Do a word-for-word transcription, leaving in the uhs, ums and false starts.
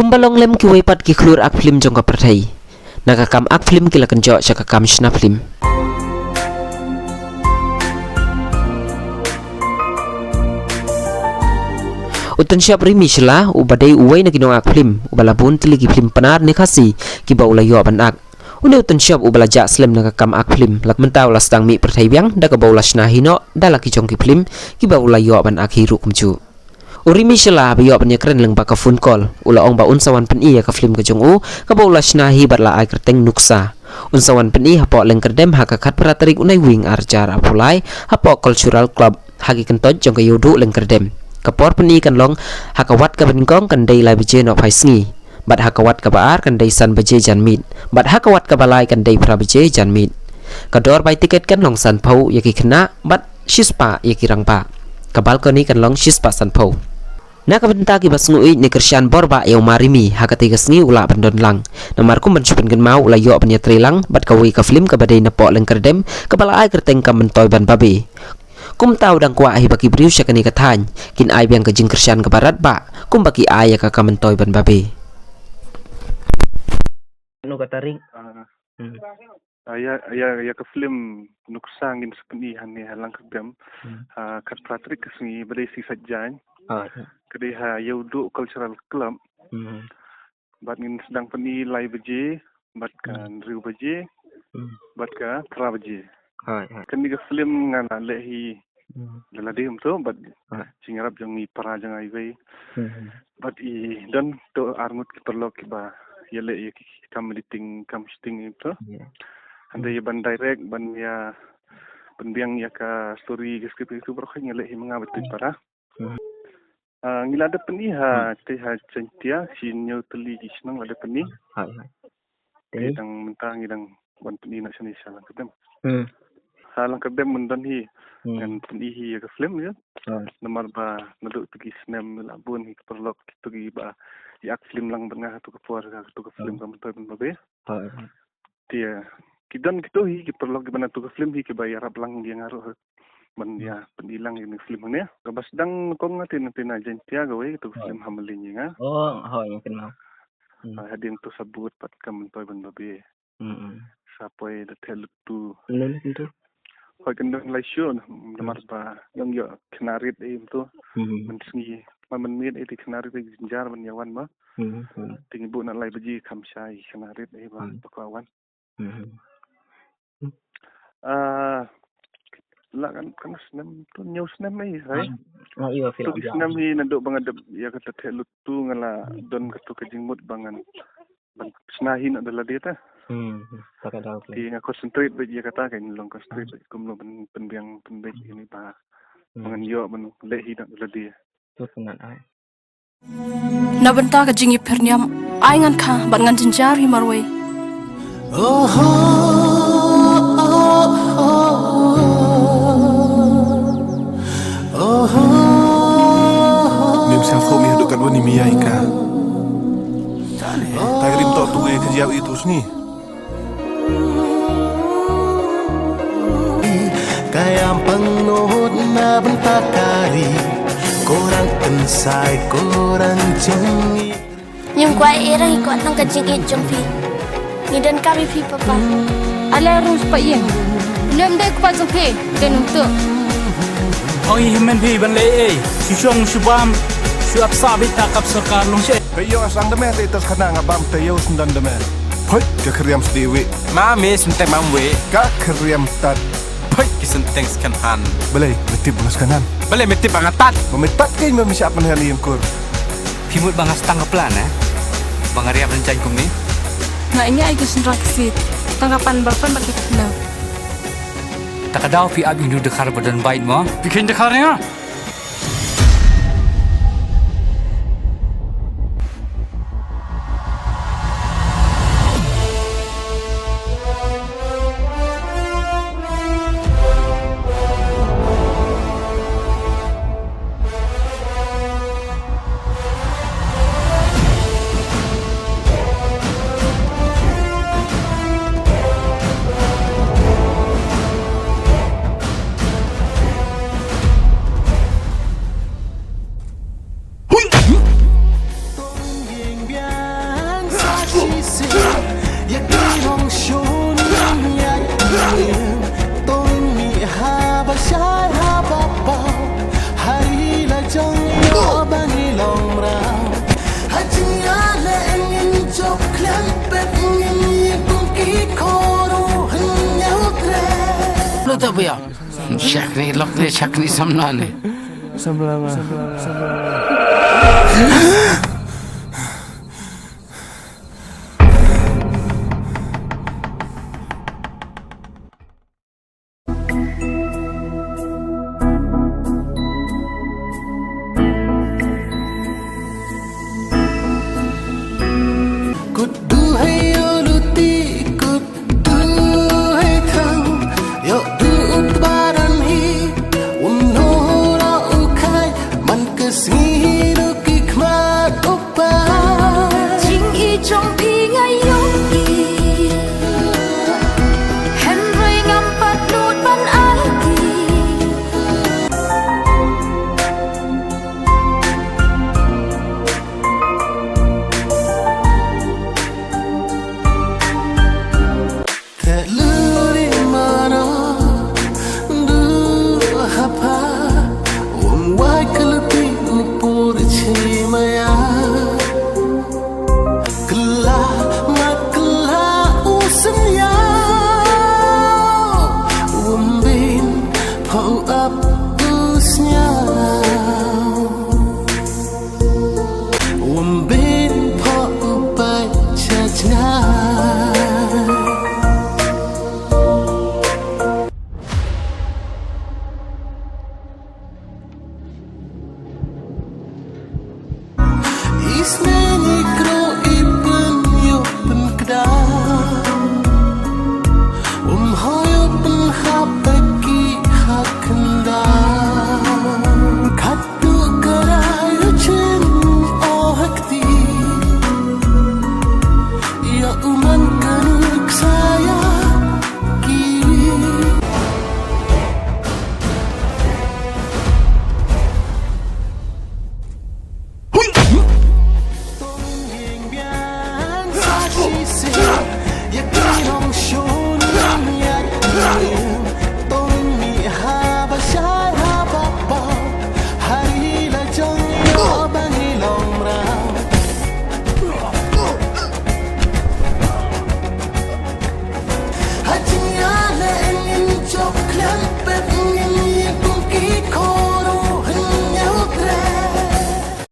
Ba long lem kiwei pat ki khlur ak phlim jong ka pyrthei. Na ka kam ak phlim ki la kynjoh sha ka kam shna phlim. U Tynshop Rimi Shylla, uba dei uwei na ki nong ak phlim, uba la bun tylli ki phlim Pnar ne Khasi, kiba u la ïoh ban ak. Une u Tynshop uba la jah slem na ka kam ak phlim, la mynta u la sdang mih pyrthei biang, da kaba u la shna hi noh da la ki jong ki phlim kiba u la ïoh ban ak hi ruh kumjuh. U Rimi Shylla haba ïoh ban ïakren lyngba ka phone call, u la ong ba un sa wan pyni ïa ka phlim ka jong u, kaba u la shna hi bad la ai kyrteng Nuksa. Un sa wan pyni hapoh Lyngkyrdem ha ka khatphra tarik u Naiwieng arhajar arphew lai, hapoh Cultural Club, ha ki kyntoit jong ka Ïewduh Lyngkyrdem. Ka por pyni kan long ha ka wat kaba nyngkong kan dei lai baje nohphai sngi, bad ha ka wat kaba ar kan dei san baje janmiet, bad ha ka wat kaba lai kan dei phra baje janmiet. Ka dor bai tiket kan long sanphew ïa ki khynnah bad shispah ïa ki rangbah. Ka balcony kan long shispah sanphew. Na ka bynta kiba sngewieit ne kyrshan bor bah ïa u Ma Rimi, ha katei ka sngi u lah ban don lang. Namar kum ban shu pynkynmaw, u la ïoh ban ïatrei lang bad kawei ka phlim kaba dei napoh Lyngkyrdem, kaba la ai kyrteng Ka Myntoi Ban Babe. Kumta u dang kwah hi ba ki briew sha kane ka thaiñ kin ai biang ka jingkyrshan kaba radbah kumba ki ai ïa ka Ka Myntoi Ban Babe. Kano ka tarik? Ah. Hmm. Ah, ïa, ïa, ïa ka phlim Nuksa ngin sa pyni hangne ha Lyngkyrdem. Hmm. Ah, khatphra tarik ka sngi ba dei sngi Saitjaiñ. Ah, ïa. Ka dei ha Ïewduh Cultural Club. Hmm. Bad ngin sdang pyni lai baje, bad ka Hmm. hynriew baje, Hmm. bad ka phra baje. Hai, hai. Kane ka phlim nga la leh hi Hmm. da lade mynta, bad Hai. jingïarap jong i para jong nga iwei. Hmm. Bad i don to arngut ki paralok kiba ïaleh ïa ki kam editing, kam shooting mynta. Ïa. Hynrei Hmm. ban direct, ban ïa, ban pynbiang ïa ka story, ka script, ïa kitu baroh nga leh hi ma nga bad i Hmm. para. Hmm. Ah, ngi la dep pyni ha, Hmm. te ha Jaintia, shi hynñiew tylli ki shnong la dep pyni. Hai, hai. Te Te dang mynta ngi dang wan pyni noh shane sha Lyngkyrdem. Hmm. Ha Lyngkyrdem mynta hi, Hmm. ngan pyni hi ïa ka phlim ïa. Hmm. Namar ba naduh tu ki snem la bun hi ki paralok kitu kiba ïa ak phlim lang bad nga ha tu ka por ha tu ka phlim Hmm. Ka Myntoi Ban Babe. Hmm. Te, ki don kitu hi ki paralok kiba na tu ka phlim hi kiba ïarap lang ïa nga ruh. Ban Hmm. ïa pyni lang ïa ka phlim hangne. Kaba sdang kong nga te na, te na Jaintia kawei tu ka Hmm. phlim ha Mylliem ïa nga. Oh, hooid, nga kynmaw. Hmm. Ah, hadien tu Sabut bad Ka Myntoi Ban Babe. Hmm, hmm. Sa poi Da Theh Lutu. Mynno mynno tu? Hooid, kan don lai shuh, namar Hmm. ba ïong ïoh khynnah rit ei mynta. Hmm. Mynsngi, man mynmiet ei te khynnah rit ei jynjar ban ïa wan ma. Hmm, hmm. Te ngi buh na lai baje kham shai khynnah rit ei ba, Hmm. ba kwah wan. Hmm. Ah, la kan, kan snem tu, hynñiew snem ei, hai. Hmm. Ah, ïa, tu ki snem hi naduh ba nga dep ïa kata Theh Lutu nga la Hmm. don katu ka jingmut ba ngan ban shna hi noh da lade ta. Hmm. Hmm. Ta ka daw Te phi. Nga concentrate beit ïa kata, ka long concentrate Hmm. beit kumno ban pynbiang pynbeit Hmm. ïa ini ba Hmm. ngan ïoh ban leh hi noh da lade. Tut ngan ai. Na bynta ka jingïapher niam, ai ngan kha bad ngan jynjar hi marwei. Mem sngewthuh ïa ka dohkhat ba ni mi ïa ka. Ta ka rim toh tu ïa ka jia ïa tu sngi. Ka ïam pang ngut na bynta ka ri, ko rang kynsai, ko rang jong ngi. Ngim kwah ïa rang, ngi kwah tang ka jingïeit jong phi. Ngi donkam ïa phi papa. Ale rung spah ïing. Lem dei kpa jong phi, dei num tu. Ong i hynmen phi ban leh ei, shu shong shu bam, shu ap sah beit ta kap sorkar long seh. Phi ïoh sang da me te tos khana nga bam te ïoh sendon da me. Phoit ka khriam sdi wi. Ma me senteng mam we. Ka khriam tat. Phoit ki senteng second hand. Balei me tip ba nga second hand? Balei me tip ba nga tat? Ba me tat kein ba me shah pynhan ïa ngkur. Phi mut ba nga stang ka plan eh? Ba nga riam rynjaiñ kumne. Nga ïa ai ki sendra ki sit. Tang ka pan ba pan ba ki pynlong. Ta ka daw phi ap ïa u dkhar ba don bait mo. Phi khein dkhar ïa nga. Lu ta bia. Shakni lok ne, shakni samla ne. Samla ma.